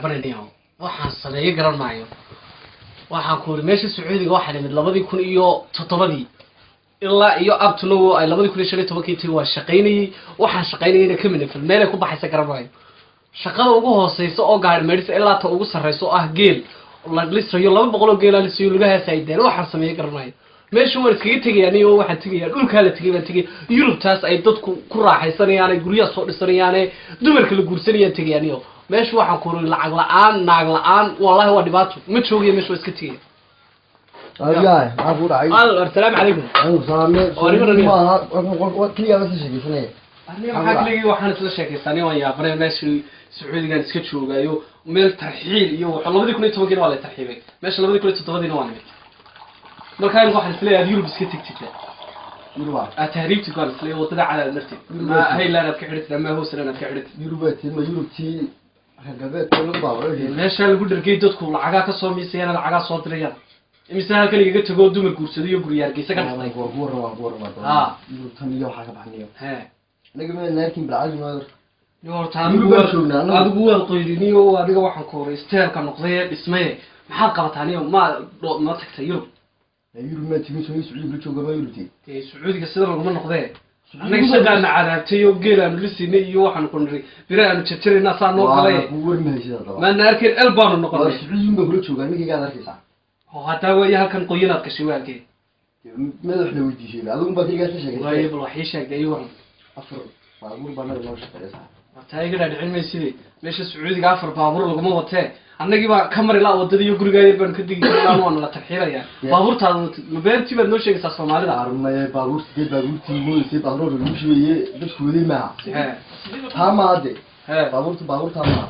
Baranayo. Waxaan sameeyo garan maayo. Waxaan ku uri meesha Sacuudiga waxaan imid 2007-dii ilaa iyo up to now ay 2015-kii tagi waan shaqaynayay. Waxaan shaqaynayayna ka minafal meelay ku baxaysa garan maayo. Shaqada ugu hooseysa oo gaari meedhisa ilaa ta ugu sarreysa oo ah geel la lisayo, 200 oo geelaa lisayo, lugahaas ay deen. Waxaan sameeyo garan maayo. Meesha waan iskaga tegaya anigo, waxaan tegaya dhulkaa la tegay baan tegay. Yurubtaas ay dadku ku raaxaysanayaan, ay guryaha soo dhisanayaane, dumarka la guursanayaan tegaya anigo. Meesha waxaan ku uri lacag la-aan, naag la-aan, wallahi waa dhibaato. Ma joogayo meesha, waa iska tegaya. Yaay, maxaa ku dhacay? Asalaamu calaykum. Anigu salaame. Oo, arrimo. Maaha keligaa la sheekeysanaya. Aniga maxaa keligii? Waxaan isla sheekaysanay, waan yaabanay. Meeshii Sacuudigan iska joogaayo, meel tarxiil iyo wuxuu 2010-kiina waa la tarxiibay meesha, 2007-diina waa nimid. Markaa imika waxaan isleeyahay aad Yurub iska tegtid. Yuruba? Aad tahriibtid baan isleeyahay, wadada cadaad martid, ma Hayland aad ka xidhatid ama Hoosland aad ka xidhatid. Yuruba tii ma Yurubtii reer galbeedka lagu baabaco? Meeshaa lagu dhargay, dadku lacagaa kasoo miisayaan, lacagaa soo dirayaan. Imise halkan igaga tago dumar guursaday iyo gurya Hargeysa ka dhistay. Waa kuwa rabaa, kuwa rabaa. Yurubtan iyo waxaa ka baxniyo. Anaga ma naarkin bilcagi ma. Yo, horta Yurub adigu baan joognaa annagu. Adigu waad qoydiniyo. Adiga waxaan ku horay steelka noqday dhismaye. Maxaad qabataa niyo? Ma ma tagtay Yurub? Yurub ma tegin, soo Sacuudiga la jooga ma Yurubtii. Dee Sacuudiga sida laguma noqdee. Annaga shaqaana cadaabtay oo geel aanu lisinay iyo waxaanu ku niray bira aanu jarjarayna saa noo galay. Waa ku warmahaysid haddaba. Maana arkayn, el baanu waa noqonay. Sacuudigun baa kula joogaa ninkayga aad arkaysaa. Oo haddaa waaye halkan qoyanaad gashay waalkee. Madaxna weydiisay, adigun baa keligaa isla waaye sheekaystay. Bal wax ii sheegday iyo waran. Afar baabuur baa naga noo shaqeysaa. Taa iga dhaadhicin mayside. Meesha Sacuudiga afar baabuur laguma watee. Annagii baa ka mari laa wadada iyo gurigaa yar baanu ka degi karnaa, waana la tarxiilayaa. Baabuurtaada watid, ma beentii baad noo sheegaysaa Soomaalida? Armaye, baabuurta dee baabuurtii moodaysay baabuur lagu shubaye dadku waday maaha. Taa maaha de. Baabuurta baabuurtaa maaha.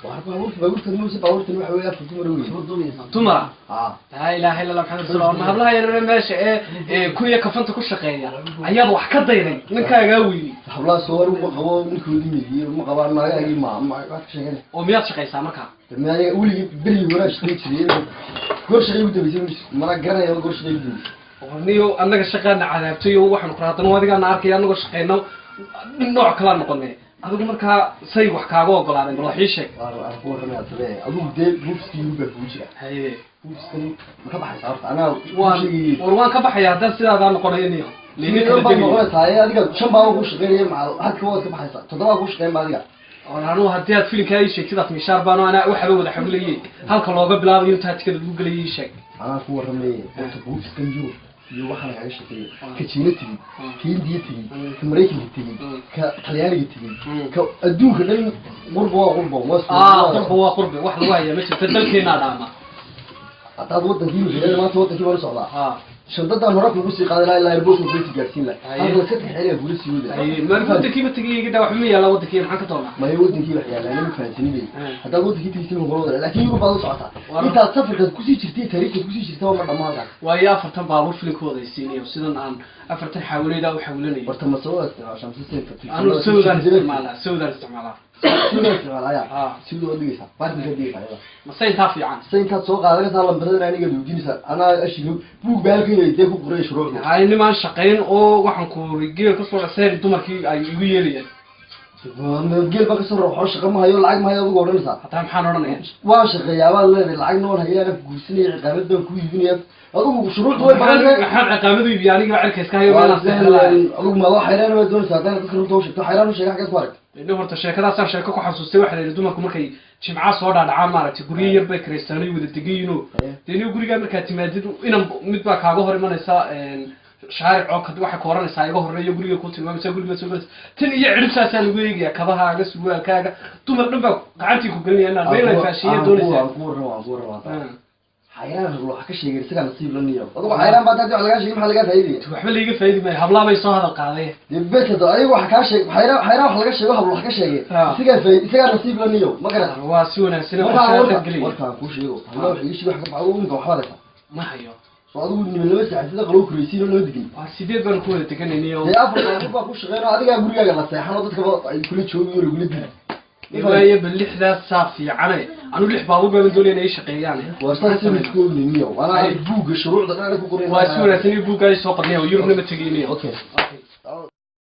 Waar baabuurta baabuurtan moodaysa, baabuurtan waxa weeye afar dumar wey. Dumara? Haa. Laa ilaaha illa Allah Maxamed rasuul. Ma hablaha yarare meesha ee kuya kafanta ku shaqeeya ayaad wax ka dayday ninkaagaa weyni? Hablaha soo ma qabo ninkoodii midiye, ma qabaan naagaagii, ma waad ka sheegana. Oo miyaad shaqaysaa markaa? Ma aniga weligii berigii horaa shaqayn jiray. Goor shaqay ugu dambeysay mana garanaya goor shaqay ugu dambeysay. Niyo, annaga shaqaana cadaabtay oo waxaan ku haddana adigaana arkaya annagoo shaqeyno nooc kalaa noqonay. Adigu markaa say wax kaaga ogolaadeen? Bal wax ii sheeg. Waar aan ku warramaya tabe, adigu dee buufiskii Yurub baa kugu jira. Buufiskan ma ka baxaysaa horta? Anaa waan sheegayey. War waan ka baxaya haddaan sidaadaa noqonayo niyo. Liiga kala baa degayo. Noqonaysaa adiga shan baa ku shaqeynaya maca halka waad ka baxaysaa, toddobaa ku shaqeyn ba adiga. War anugu haddii aad filimkaa ii sheegtid af mishaar baano anaa waxaba wada xawlayey. Halka looga bilaabayo intaa tikada lagu gelayay ii sheeg. Anaa ku warramay horta. Buufiskan Yurub iyo waxaan kaga shaqeeyay, ka Jiina tegey, ka Indiya tegey, ka Maraykanka tegey, ka Talyaaniga tegey, ka adduunka dhan, qurba waa qurba waa. Qurba waa qurbe, wax lagu hayaa ma jirto, dalkeenaa dhaama. Haddaad wadankii maanta wadankii baan u socdaa. Shandadan hore kugu sii qaaday ilaa airportka kugu gaarsiin lahaa. Halka la iska kaxeynaya kula sii wada. Maar wadankiiba tegay iga daa, waxba ma yaala wadankii, maxaan ka doonaa? Maya, wadankii wax yaalaa ma fahansanin bay. Haddaad wadankii tegeysa kula wada, laakiin Yurub baad u socotaa. Intaad safarkaad kusii jirtay, taariikhdaad kusii jirtay waa ma dhammaan halkaas. Waayo, afartan baabuur filimkooda ay siinayo sidan aan afartan xawileyda u xawilanayo. Horta ma soo isticmaashaa mise sefa? Anu sawdaan isticmaalaa, sawdaan isticmaalaa. Sawdaan isticmaalaya? Sawda waad dhigaysaa, parking-kaad dhigaysaa iyada. Mase intaa fiican? Se intaad soo qaadanaysaa lambarada anigaad weydiinaysaa, anaa ashiga buug baa halkan dee ku qoray shuruucdu. Hay, nimaan shaqayn oo waxaan ku geel kasoo dhaseen dumarkii ay igu yeelayaan. Geel baa kasoo rooxo, shaqa ma hayo, lacag ma hayo, adigu odhanaysaa. Hataa maxaan odhanaya? Waan shaqeeyaa baad leedahay, lacagna waan hayaa, anaa guursanaya, ciqaamad baan ku iibinaya. Adigu shuruucdu way badan. Maxaan ciqaamadu iibiya? Aniga cirka iska hayo maanaan seexdalaya. Adigu ma waa xayraan baad doonaysaa? Haddana dadka runta u sheegto, xayraan u sheega, xaggeed ku aragta? Nin horta sheekadaasaan sheeko ku xasuustay. Waxaa la yidhi dumarku markay jimca soo dhaadhacaan, maaragtay, guryo yar bay kiraystaan oy wada degan yihiin. Dee nin gurigaa markaad timaadid, inan mid baa kaaga hor imanaysa shaaric oo kad waxay ku oranaysaa iga horeeyo, guriga ku tilmaamaysa, guriga soo galaysa, tan iyo ciribsaasaa lagu eegayaa, kabahaaga, surwaalkaaga, dumar dhan baa gacantii ku gelinaya inaan meel ay faashiya doonaysaa. Waan ku warrama, waan ku warrama. Xayraan wax ka sheegay isagaa nasiib la niyo. Adigu xayraan baa taadi, wax lagaa sheegay, maxaa lagaa faa'iidaya? Waxba laiga faa'idi maayo, hablaa bay soo hadal qaaday. Dee bes hada ayagu wax kaa sheeg, xayraan xayraan wax laga sheego, hablo wax ka sheegay, isagaa faa'i, isagaa nasiib la niyo, ma garat? Waa si wanaagsan. Markaa qorshaha gelaya. Warkaan kuu sheego, habla wax iga sheeg, wax ka baxdo ninka waxbaad haysaa. Ma hayo. Soo adigu niman lama seexan sida qaloo kuraysiin oo loo digin. Waa sideed baan ku wada deganayniyo. Dee afar baabuur baa ku shaqeyn oo adigaa gurigaaga la seexan oo dadkaba ay kula joogi oo lagula dili. Waaye bal lixdaas saa fiicane, anu lix baabuur baaban doonaya inay shaqeeyaan. War saas isku ogni niyo, anaa buugga shuruucda dhan ku qoray. Waa si wanaagsan iyo buuggaa soo qadnay oo Yurubna ma tegayniyo. Okay.